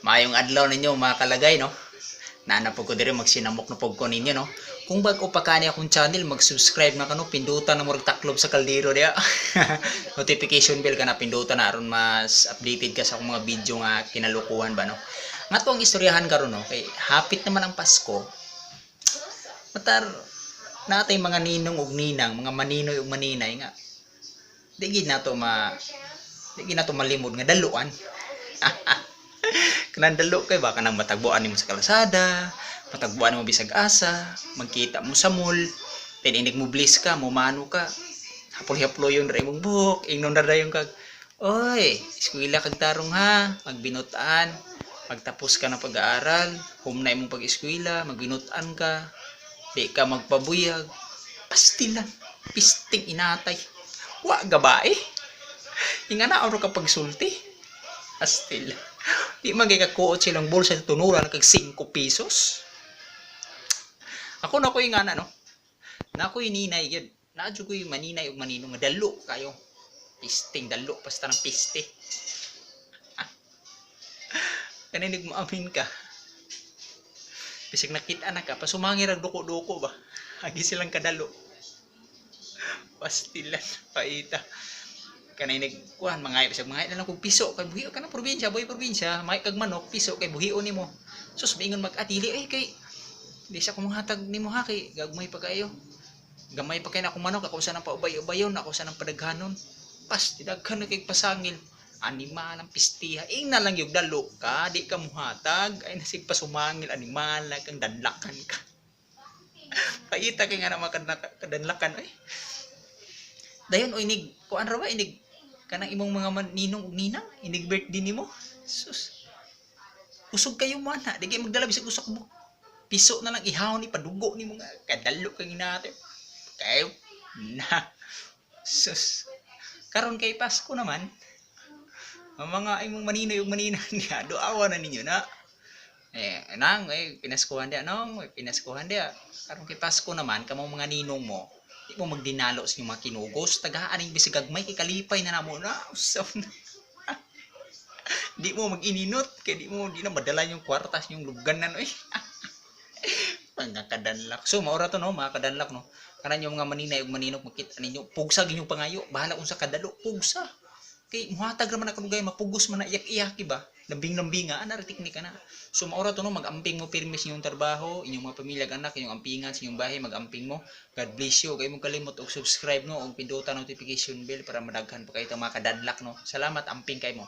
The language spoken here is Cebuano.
Maayong adlaw ninyo, mga kalagay, no. Naa po ko diri, magsinamok na pud ko ninyo, no. Kung bago pa kani akong channel, mag-subscribe na kano, pindutan na murag taklob sa kaldero diya. Notification bell ka na pindutan na aron mas updated ka sa akong mga video nga kinalukuhan ba, no. Nga to ang istoryahan karon, no, kay hapit naman ang Pasko. Matar natay mga ninong ug ninang, mga maninoy ug maninay nga di gid nato malimod nga daluan. Kanang dalo kay baka nang matagbuan nimo sa kalsada, matagbuan nimo bisag asa, magkita mo sa mall, then inig mo bliss ka, mo mano ka. Hapol-haplo yun ra imong buhok, ingnon ra dayon kag, "Oy, eskwela kag tarong ha, magbinutan, pagtapos ka ng pag-aaral, home na imong pag-eskwela, magbinutan ka, di ka magpabuyag." Pastilan, pisting inatay. Wa gabae. Inga na oro ka pagsulti. Pastil. Di man kay kakuot silang bulsa sa tunuran kag 5 pesos. Ako na ko'y nga na, no. Na ko'y ninay gyud. Na jud ko'y maninay ug maninong nga dalo kayo. Pisting dalo basta ng piste. Kaninig mo amin ka. Bisag nakita na ka, pasumangir ang duko-duko ba. Agi silang kadalo. Pastilan, paita. Kanay nagkuhan mga bisag mga na lang kog piso kay buhi ka ng probinsya, boy probinsya, may kag manok piso kay buhion nimo. Sus, maingon mag-atili ay kay di sa ko manghatag nimo ha, kay gagmay pa kayo. Gamay pa kay na akong manok, ako sa nang paubay-ubayon, ako sa nang padaghanon. Pas daghan na kay pasangil. Animal ang pistiha. Ingna lang yung dalo ka, di ka muhatag. Ay nasig pasumangil, animal kang danlakan ka. Paita kay nga naman kadanlakan ay. Dayon o inig kuan ra ba, inig kanang imong mga ninong ug ninang inig birthday nimo. Sus. Kusog kayo mo ana, di kay magdala bisag usa ka mo. Piso na lang ihaw ni padugo nimo nga kadalo kang inate. Kayo na. Sus. Karon kay Pasko naman, ang mga imong maninoy ug maninang niya, duawa na ninyo na. Eh, nang, eh, pinaskuhan diya, nong, eh, pinaskuhan diya. Karon kay Pasko naman, kamo mga ninong mo, di mo magdinalo sa inyong mga kinugos, tagaan ning bisag gagmay kay kalipay na namo na. Usap na. Di mo mag-ininot, kay di mo, di na madala yung kwartas, yung lugganan, oy. Pangakadanlak. So, maura to, no, mga kadanlak, no. Kanan yung mga maninay ug maninok, makita ninyo, pugsa inyong pangayo, bahala unsa kadalo, pugsa. Kay muhatag ra man na kanugay, mapugos man na iyak-iyak ba? Lambing-lambinga, ana ra teknika na. So maura to, no, mag-amping mo pirmi sa inyong trabaho, inyong mga pamilya ug anak, inyong ampingan sa inyong bahay, mag-amping mo. God bless you. Kay mong kalimot og subscribe, no, og pindutan notification bell para madaghan pa kayo mga kadanlak, no. Salamat, amping kay mo.